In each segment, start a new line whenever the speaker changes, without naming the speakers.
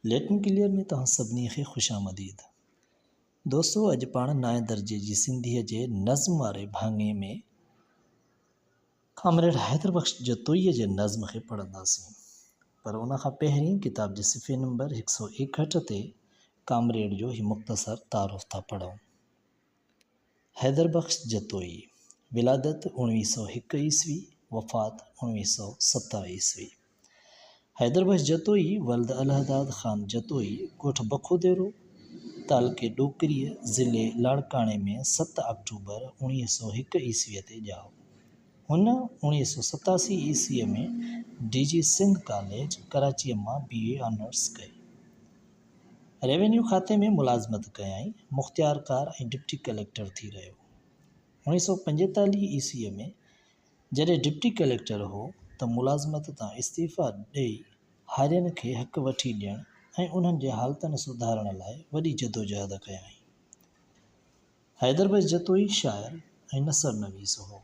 Latin clear ۾ توهان سڀني کي خوش آمديد. دوستو اڄ پاڻ نائين درجي جي سنڌيء جي نظم واري ڀاڱي ۾ ڪامريڊ حيدر بخش جتوئيء جي نظم کي پڙهنداسين. پر ان کان پهرين ڪتاب جي صفحي نمبر هڪ سئو ايڪهٺ تي ڪامريڊ جو هي مختصر تعارف ٿا پڙهون. حيدر بخش جتوئي، ولادت اوڻويهه سئو هڪ عيسوي، وفات اوڻويهه سئو ستر عيسوي. حيدر بخش جتوئي ولد الهداد خان جتوئي ڳوٺ بکوديرو، تعلقي ڏوڪريء، ضلعي لاڙڪاڻي ۾ ست آڪٽوبر اوڻويهه سئو هڪ عيسويء تي ڄائو. هن اوڻويهه سئو ستاسي عيسويء ۾ ڊي جي سنڌ ڪاليج ڪراچيء مان بي اي آنرس ڪئي. ريونيو کاتي ۾ ملازمت ڪيائين، مختيارڪار ۽ ڊپٽي ڪليڪٽر ٿي رهيو. اوڻيهه سئو پنجيتاليهه عيسويء ۾ جڏهن ڊپٽي ڪليڪٽر هو ته ملازمت تان استعيفا ڏئي هارين کي حق وٺي ڏيڻ ۽ انهن جي حالتن سڌارڻ لاء وڏي جدوجهد ڪيائين. حيدر بخش جتوئي شاعر ۽ نثر نويس هو.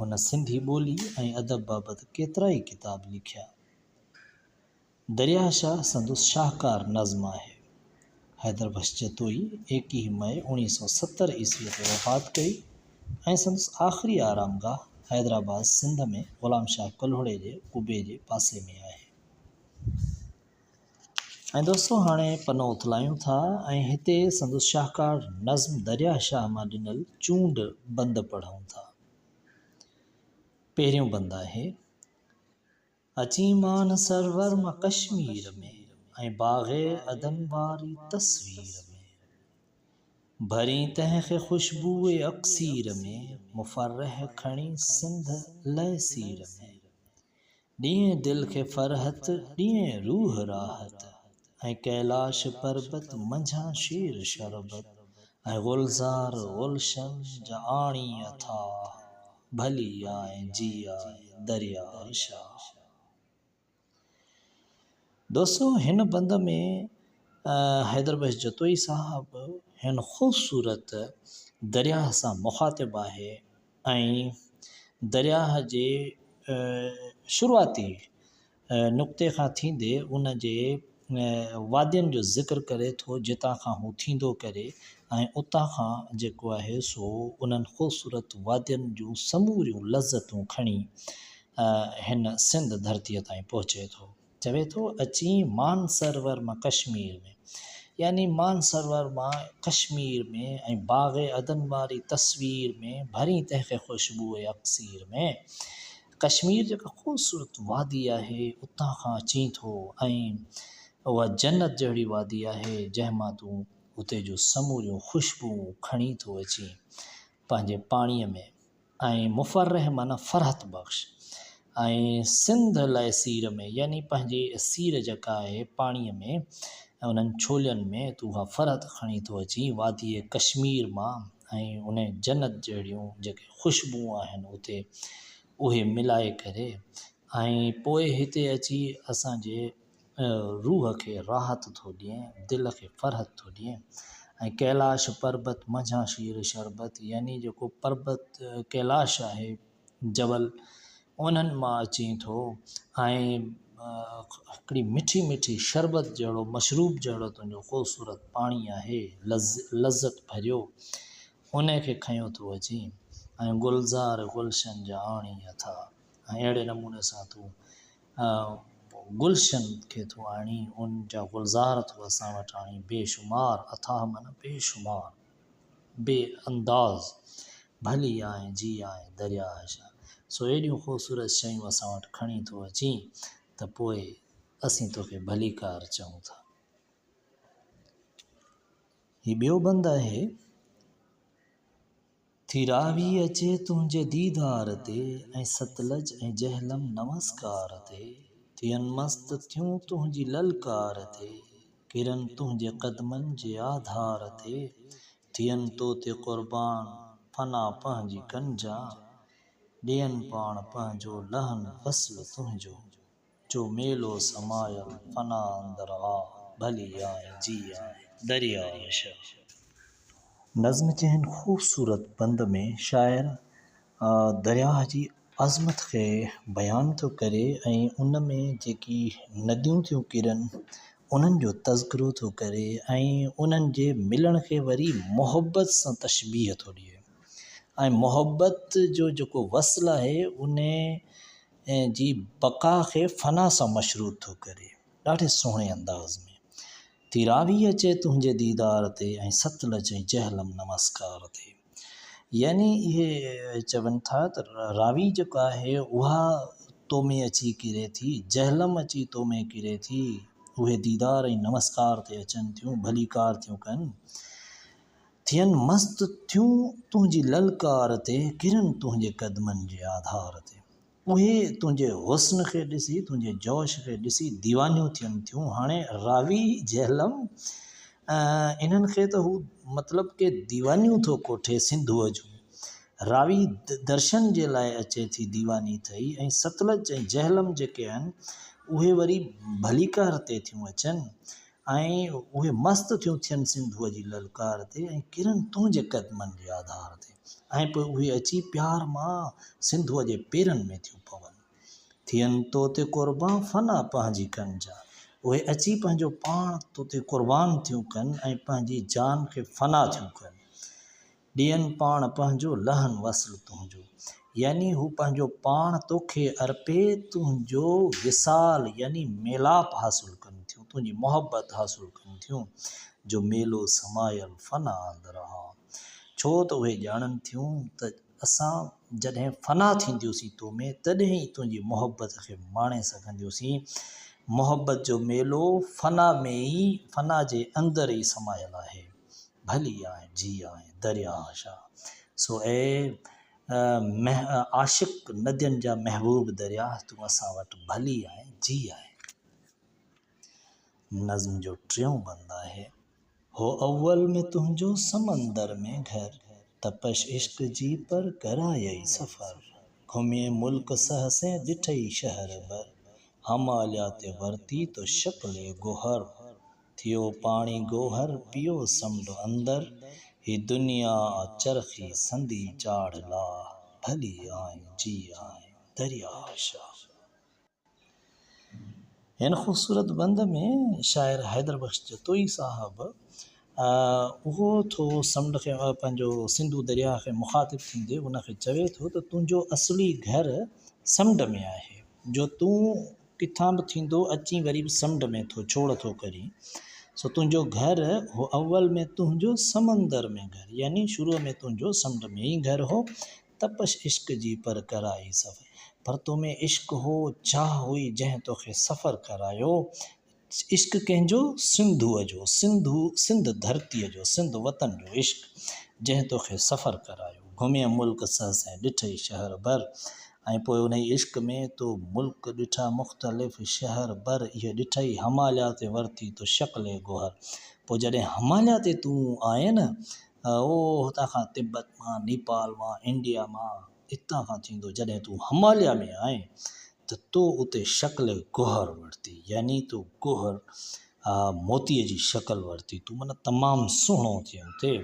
هن سنڌي ٻولي ۽ ادب بابت ڪيترائي ڪتاب لکيا. درياهه شاهه سندس شاهڪار نظم آهي. حيدر بخش جتوئي ايڪيهه مئي اوڻيهه سئو ستر عيسويء تي وفات ڪئي ۽ سندس آخري آرامگاهه حيدرآباد سنڌ ۾ غلام شاهه ڪلهوڙي جي قبي جي پاسي ۾ آهي. ۽ دوستو هاڻي پنو اٿلايون ٿا ۽ هتي سندس شاهڪار نظم درياهه شاهه مان ڏنل چونڊ بند پڙهون ٿا. پهريون بند آهي. اچين مان سرور مان ڪشمير ۾، ۽ باغ عدن واري تصوير ۾. ڀرين تنهن کي خوشبوء اڪسير ۾، مفرح کڻي سنڌ لئه سير ۾. ڏئين دل کي فرحت، ڏئين روح راحت، ۽ ڪيلاش پربت منجهان شير شربت، ۽ گلزار گلشن جا آڻي اٿاهه. ڀلي آئين جي آء درياء شاهه. دوستو هن بند ۾ حيدر بخش جتوئي صاحب هن خوبصورت درياهه سان مخاطب آهي ۽ درياهه جي شروعاتي نقطي کان ٿيندي ان جي وادين جو ذڪر ڪري ٿو جتان کان هو ٿيندو ڪري ۽ اتان کان جيڪو آهي سو انهن خوبصورت وادين جون سموريون لذتون کڻي هن سنڌ ڌرتيء تائين پهچي ٿو. چوي ٿو اچين مانسرور مان ڪشمير ۾ يعني مانسرور مان ڪشمير ۾ ۽ باغ عدن واري تصوير ۾ ڀرين تنهن کي خوشبوء اڪسير ۾. ڪشمير جيڪا خوبصورت وادي آهي اتان کان اچين ٿو ۽ اها جنت جهڙي وادي آهي جنهن مان تون اتي جون سموريون خوشبوئون کڻي ٿو اچين پنهنجي پاڻيء ۾ ۽ مفرح معنيٰ فرحت بخش ۽ سنڌ لاء سير ۾ يعني پنهنجي سير جيڪا آهي پاڻيء ۾ انهن ڇولين ۾ تون اها فرحت کڻي ٿو اچين واديء ڪشمير مان ۽ ان جنت جهڙيون جيڪي خوشبوئون آهن اتي اهي ملائي ڪري ۽ پوء هتي اچي اسان جي روح کي راحت ٿو ڏئين، دل کي فرحت ٿو ڏئين ۽ ڪيلاش پربت منجهان شير شربت يعني جيڪو پربت ڪيلاش آهي جبل انهن مان اچين ٿو ۽ هڪڙي مٺي مٺي شربت جهڙو مشروب جهڙو تنهنجو خوبصورت پاڻي آهي لذت ڀريو انهي کي کنيو ٿو اچين ۽ گلزار گلشن جا آڻي اٿا ۽ اهڙي نموني سان تون گلشن کي ٿو آڻين ان جا گلزار ٿو اسان وٽ آڻين بي شمار اٿاهه معنيٰ بي شمار بي انداز ڀلي آئين جي آئين درياهه شاهه سو ايڏيون خوبصورت شيون اسان وٽ کڻي ٿو اچين ته پوء اسين توکي ڀليڪار چئون ٿا. هي ٻيو بند آهي. ٿي راوي اچي تنهنجي ديدار تي ۽ ستلج ۽ جهلم نمسڪار تي ٿين مست ٿيون تنهنجي للڪار تي ڪرن تنهنجي قدمن جي آڌار تي ٿين تو تي قربان فنا پنهنجي ڪن جا ڏين پاڻ پنهنجو لهن وصل تنهنجو. جو ميلو سمايل فنا اندر آ، ڀلي آئين جي آئين درياء شاهه. نظم جي هن خوبصورت بند ۾ شاعر درياهه جي عظمت کي بيان ٿو ڪري ۽ ان ۾ جيڪي نديون ٿيون ڪرن انهن جو تذڪرو ٿو ڪري ۽ انهن جي ملڻ کي وري محبت سان تشبيهه ٿو ڏئي ۽ محبت جو جيڪو وصل آهي ان جي بقا کي فنا سان مشروط ٿو ڪري ڏاڍي سهڻي انداز ۾. ٿي راوي اچي تنهنجي ديدار تي ۽ ستلج ۽ جهلم نمسڪار تي. يعني اهي چون ٿا ته راوي جيڪا آهي اها تو ۾ اچي ڪري ٿي، جهلم اچي تو ۾ ڪري ٿي، اهي ديدار ۽ نمسڪار تي اچن ٿيون، ڀليڪار ٿيون ڪن. ٿين مست ٿيون تنهنجي للڪار تي، ڪرن تنهنجي قدمن جي آڌار تي. اهي تنهنجي حسن کي ڏسي، تنهنجي جوش کي ڏسي ديوانيون ٿين ٿيون. هاڻي راوي جهلم انهن کي ته هو مطلب ڪي ديوانيون ٿو ڪوٺي سنڌوء جون. راوي درشن جي لاء اچي ٿي ديواني ٿئي ۽ ستلج ۽ جهلم جيڪي آهن اهي وري ڀليڪار تي ٿيون اچن. ۽ اهي مست ٿيون ٿين سنڌوء جي للڪار تي ۽ ڪرن تنهنجي قدمن جي آڌار تي ۽ پوء اهي اچي پيار مان سنڌوء جي پيرن ۾ ٿيون پون. ٿين تو تي قربان فنا پنهنجي ڪن جا. اهي اچي پنهنجو پاڻ تو تي قربان ٿيون ڪن ۽ پنهنجي جان کي فنا ٿيون ڪن. ڏين پاڻ پنهنجو لهن وصل تنهنجو. يعني هو پنهنجو پاڻ توکي ارپي تنهنجو وصال يعني ميلاپ حاصل ڪن ٿيون، تنهنجي محبت حاصل ڪن ٿيون، جو ميلو سمايل فنا اندر آن. ڇو ته اهي ڄاڻن ٿيون ته اسان جڏهن فنا ٿينديوسين تو ۾ تڏهن ئي تنهنجي محبت کي ماڻي سگهنديوسين. محبت جو ميلو فنا ۾ ئي، فنا جي اندر ئي سمايل آهي. ڀلي آئين جي آئين درياهه شاهه سو اي عاشق ندين جا محبوب درياهه تون اسان وٽ ڀلي آئين جي آئين. نظم جو ٽيون بند آهي. هو اول ۾ تنهنجو سمندر ۾ گهر، تپش عشق جي پر ڪرايئي سفر، گهمين ملڪ سهسين ڏٺئي شهر بر، هماليا تي ورتي تو شڪل گوهر. ٿيو پاڻي گوهر، پيو سمنڊ اندر، هي دنيا آ چرخي سندي چاڙهه لاهه، ڀلي آئين جي آئين درياهه شاهه. هن خوبصورت بند ۾ شاعر حيدر بخش جتوئي صاحب اهو ٿو سمنڊ کي پنهنجو سنڌو درياهه کي مخاطب ٿيندي ان کي چوي ٿو ته تنهنجو اصلي گهر سمنڊ ۾ آهي جو تون ڪٿان به ٿيندو اچين وري به سمنڊ ۾ ٿو ڇوڙ ٿو ڪرين سو تنهنجو گهر هو اول ۾ تنهنجو سمندر ۾ گهر يعني شروع ۾ تنهنجو سمنڊ ۾ ئي گهر هو تپش عشق جي پر ڪرائي سفر پر تو ۾ عشق هو چاهه هئي جنهن توکي سفر ڪرايو عشق ڪنهن جو؟ سنڌوء جو، سنڌو، سنڌ ڌرتيء جو، سنڌ وطن جو عشق، جنهن توکي سفر ڪرايو. گهمين ملڪ سهسين ڏٺئي شهر بر ۽ پوء انهيء عشق ۾ تو ملڪ ڏٺا مختلف، شهر بر اهي ڏٺئي، هماليا تي ورتي تو شڪل گوهر. پوء جڏهن هماليا تي تون آئين نه، او هتان کان تبت مان، نيپال مان، انڊيا مان، اتان کان ٿيندو جڏهن تون هماليا ۾ آئين ته تو اتي شڪل گوهر ورتي يعني تو گوهر موتيء جي شڪل ورتي تون معنيٰ تمام سهڻو ٿئين اتي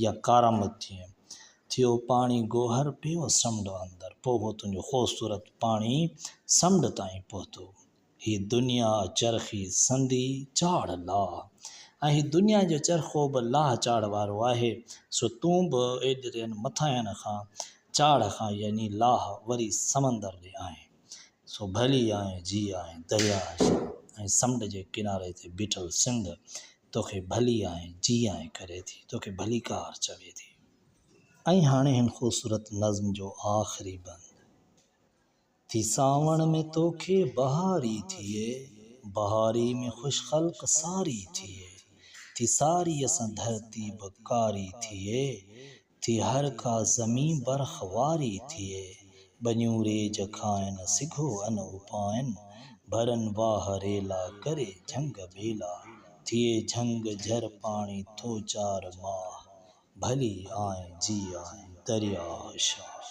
يا ڪارآمد ٿئين. ٿيو پاڻي گوهر پيو سمنڊ اندر پوء هو تنهنجو خوبصورت پاڻي سمنڊ تائين پهتو. هي دنيا چرخي سندي چاڙهه لاهه ۽ هي دنيا جو چرخو به لاهه چاڙهه وارو آهي، سو تون به ايڏرين مٿاهين کان چاڙهه کان يعني لاهه وري سمندر ڏي آهين، سو ڀلي آهين جي آهين درياهه شاهه ۽ سمنڊ جي ڪناري تي بيٺل سنڌ توکي ڀلي آهين جي آهين ڪري ٿي، توکي ڀليڪار چوي ٿي. ۽ هاڻي هن خوبصورت نظم جو آخري بند. ٿي سانوڻ ۾ توکي بهاري ٿئي، بهاري ۾ خوش خلق ساري ٿئي، ٿي ساريء سان ڌرتي به ڪاري ٿئي، ٿي هر ڪا زمين برخ واري ٿئي، ٻنيون ريج کائن سگهو ان اپائن، ڀرن واهه ريلا ڪري جهنگ ٻيلا، ٿئي جهنگ جهر پاڻي ٿو چار ماهه، ڀلي آئين جي آئين درياهه شاهه.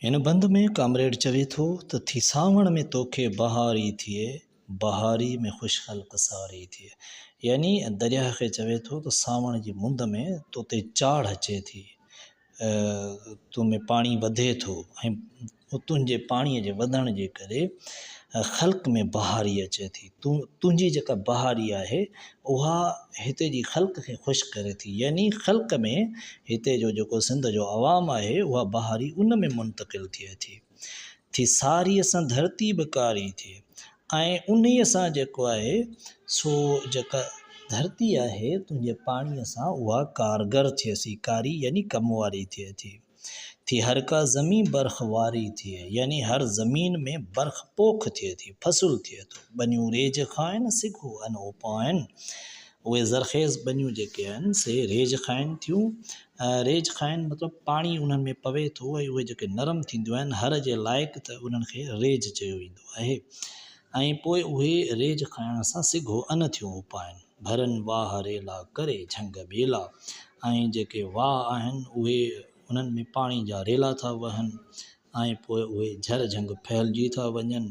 هن بند ۾ ڪامريڊ چوي ٿو ته ٿي سانوڻ ۾ توکي بهاري ٿئي، بهاري ۾ خوش خلق ساري ٿئي. يعني درياهه کي چوي ٿو ته سانوڻ جي مند ۾ توتي چاڙهه اچي ٿي، تو ۾ پاڻي وڌي ٿو ۽ تنهنجي پاڻيء جي وڌڻ جي ڪري خلق ۾ بهاري اچي ٿي. تنهنجي جيڪا بهاري آهي اها هتي جي خلق کي خوش ڪري ٿي يعني خلق ۾ هتي جو جيڪو سنڌ جو عوام آهي اها بهاري ان ۾ منتقل ٿئي ٿي. ٿي ساريء سان ڌرتي به ڪاري ٿئي ۽ انهيء سان جيڪو آهي سو جيڪا ڌرتي آهي تنهنجي پاڻيء سان اها ڪارگر ٿئي ٿي، ڪاري يعني ڪم واري ٿئي ٿي. ٿي هر ڪا زمين برخ واري ٿئي يعني هر زمين ۾ برخ پوک ٿئي ٿي، فصل ٿئي ٿو. ٻنيون ريج کائن، سگهو ان اپائن. اهي زرخيز ٻنيون جيڪي آهن سي ريج کائن ٿيون. ريج کائن مطلب پاڻي انهن ۾ پوي ٿو ۽ اهي جيڪي نرم ٿينديون آهن هر جي لائق ته انهن کي ريج چيو ويندو آهي ۽ پوء اهي ريج کائڻ سان سگهو ان ٿيون اپائن. ڀرن واهه ريلا ڪري جهنگ ٻيلا ۽ جيڪي واهه آهن اهي انهن ۾ پاڻي جا ريلا ٿا وهن ۽ پوء اهي جهر جهنگ ڦهلجي ٿا وڃن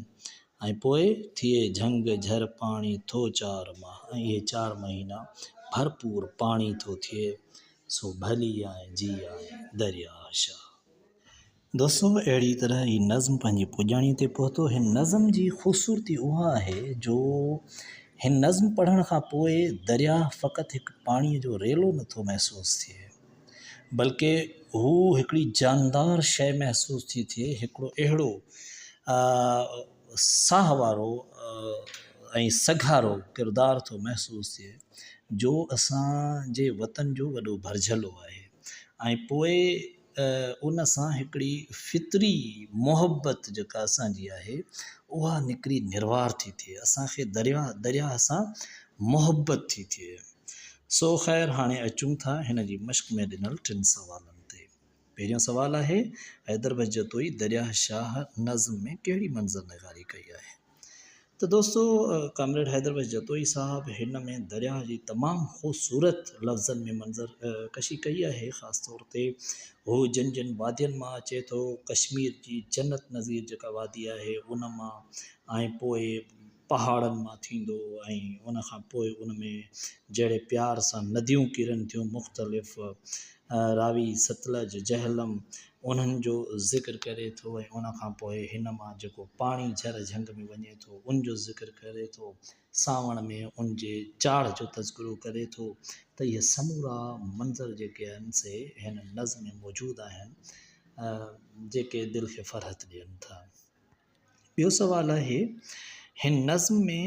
۽ پوء ٿئي جهنگ جهر پاڻي ٿو چار ماهه ۽ اهي چار مهينا ڀرپور پاڻي ٿو ٿئي سو ڀلي آئين جي آئين درياهه شاهه. دوستو اهڙي طرح هي نظم پنهنجي پڄاڻي تي پهتو. هن نظم جي خوبصورتي اها آهي جو هن نظم پڙهڻ کان پوء درياهه فقط هڪ پاڻي جو ريلو نٿو محسوس ٿئي بلڪه هو هڪڙي جاندار شيء محسوس ٿي ٿئي، هڪڙو اهڙو ساهه وارو ۽ سگهارو ڪردار ٿو محسوس ٿئي جو اسان جي وطن جو وڏو ڀرجهلو آهي ۽ پوء ان سان هڪڙي فطري محبت جيڪا اسان جي آهي اها نڪري نروار ٿي ٿئي اسان کي درياهه درياهه سان محبت ٿي ٿئي. سو خير هاڻي اچون ٿا هن جي مشق ۾ ڏنل ٽن سوالن تي. پهريون سوال آهي، حيدر بخش جتوئي درياهه شاهه نظم ۾ ڪهڙي منظر نگاري ڪئي آهي؟ ته دوستو ڪامريڊ حيدر بخش جتوئي صاحب هن ۾ درياهه جي تمام خوبصورت لفظن ۾ منظر ڪشي ڪئي آهي خاص طور تي هو جن جن وادين مان اچي ٿو ڪشمير جي جنت نظير جيڪا وادي آهي ان مان ۽ پوء پهاڙن مان ٿيندو ۽ ان کان پوء ان ۾ جهڙي پيار سان نديون ڪرن ٿيون مختلف راوي، ستلج، جهلم انهن جو ذڪر ڪري ٿو ۽ ان کان پوء هن مان جيڪو پاڻي جهر جهنگ ۾ وڃي ٿو ان جو ذڪر ڪري ٿو سانوڻ ۾ ان جي چاڙهه جو تذڪرو ڪري ٿو ته اهي سمورا منظر جيڪي آهن سي هن نظم ۾ موجود آهن جيڪي دل کي فرحت ڏين ٿا. ٻيو سوال آهي، هن نظم ۾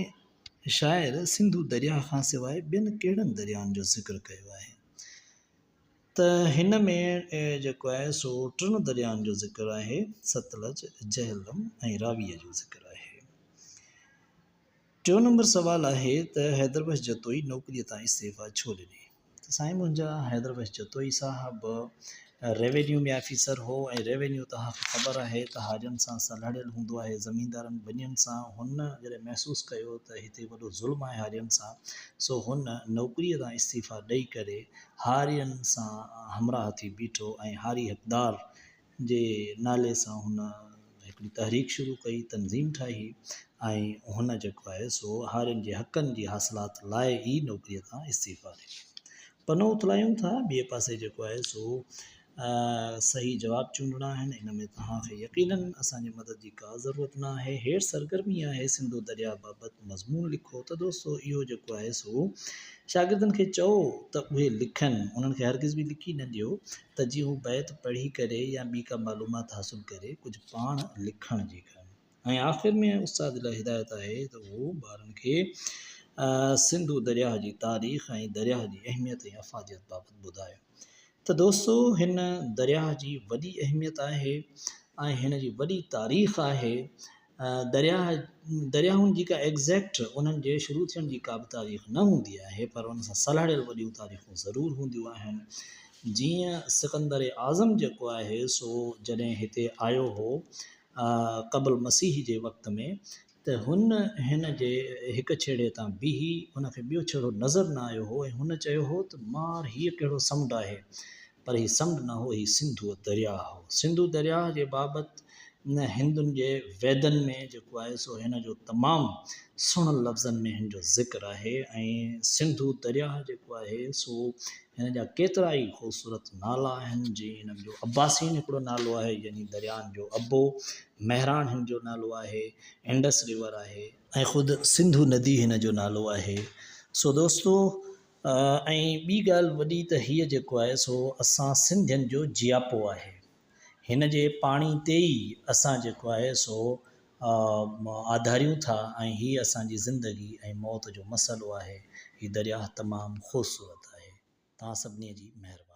شاعر سنڌو درياهه کان سواء ٻين ڪهڙن دريائن جو ذڪر ڪيو آهي؟ ته هن ۾ جيڪو آهي سو ٽن دريائن جو ذڪر آهي، ستلج، جهلم ۽ راويء جو ذڪر آهي. ٽيون نمبر سوال آهي ته حيدر بخش جتوئي نوڪريء تان استعيفيٰ ڇو ڏني؟ ته سائين منهنجا حيدر بخش جتوئي صاحب ريونيو ۾ آفيسر هو ۽ ريونيو توهان کي خبر آهي ته هارين سان سلهاڙيل هوندو آهي زميندارن ٻنين سان هن جڏهن محسوس ڪيو ته هتي وڏو ظلم آهي هارين سان سو هن نوڪريء تان استعيفيٰ ڏئي ڪري هارين سان همراهه ٿي بيٺو ۽ هاري حقدار جي نالي سان هن هڪڙي تحريڪ شروع ڪئي، تنظيم ٺاهي ۽ هن جيڪو آهي سو هارين جي حقن جي حاصلات لاء ئي نوڪريء تان استعيفا ڏني. پنو اٿلايون ٿا، ٻئي پاسي جيڪو آهي سو صحيح جواب چونڊڻا آهن، ان ۾ توهان کي يقينن اسان جي مدد جي ڪا ضرورت نه آهي. هيٺ سرگرمي آهي سنڌو درياء بابت مضمون لکو ته دوستو اهو جيڪو آهي سو شاگردن کي چئو ته اهي لکن، انهن کي هرگز به لکي نه ڏيو ته جيئن هو بيت پڙهي ڪري يا ٻي ڪا معلومات حاصل ڪري ڪجهه پاڻ لکڻ جي ڪن ۽ آخر ۾ استاد لاء هدايت آهي ته هو ٻارن کي سنڌو درياهه جي تاريخ ۽ درياهه جي اهميت ۽ افاديت بابت ٻڌائي ته دوستو هن درياهه جي وڏي اهميت آهي ۽ هن جي وڏي تاريخ آهي درياهه درياهن جي ڪا ايگزيڪٽ انهن جي شروع ٿيڻ جي ڪا به تاريخ نه هوندي آهي پر ان سان سلهاڙيل وڏيون تاريخون ضرور هونديون آهن جيئن سڪندر اعظم جيڪو آهي سو جڏهن هتي آيو هو قبل مسيح جي وقت ۾ ته هن هن جي هڪ ڇيڙي تان بيهي هن کي ٻيو ڇيڙو نظر نه آيو هو ۽ هن چيو هو ته مار هيء ڪهڙو سمنڊ آهي پر هي سمنڊ نه هو هي سنڌو درياهه هو سنڌو درياهه جي بابت هندن جي ويدن ۾ جيڪو آهي سو هن جو تمام سهڻن لفظن ۾ هن جو ذڪر آهي ۽ سنڌو درياهه جيڪو آهي سو هن جا ڪيترا ئي خوبصورت نالا آهن جيئن هن جو عباسين هڪڙو نالو آهي يعني درياهن جو ابو، مهراڻ هن جو نالو آهي، انڊس ريور آهي. ۽ خود سنڌو ندي هن جو نالو آهي. سو دوستو ۽ ٻي ڳالهه وڏي ته هيء جيڪو آهي سو اسان سنڌين جو جياپو آهي. هن جي پاڻي تي ئي اسان جيڪو آهي سو آڌاريون ٿا ۽ هي اسان جي زندگي ۽ موت جو مسئلو آهي. هي درياهه تمام خوبصورت آهي. توهان سڀني جي مهرباني.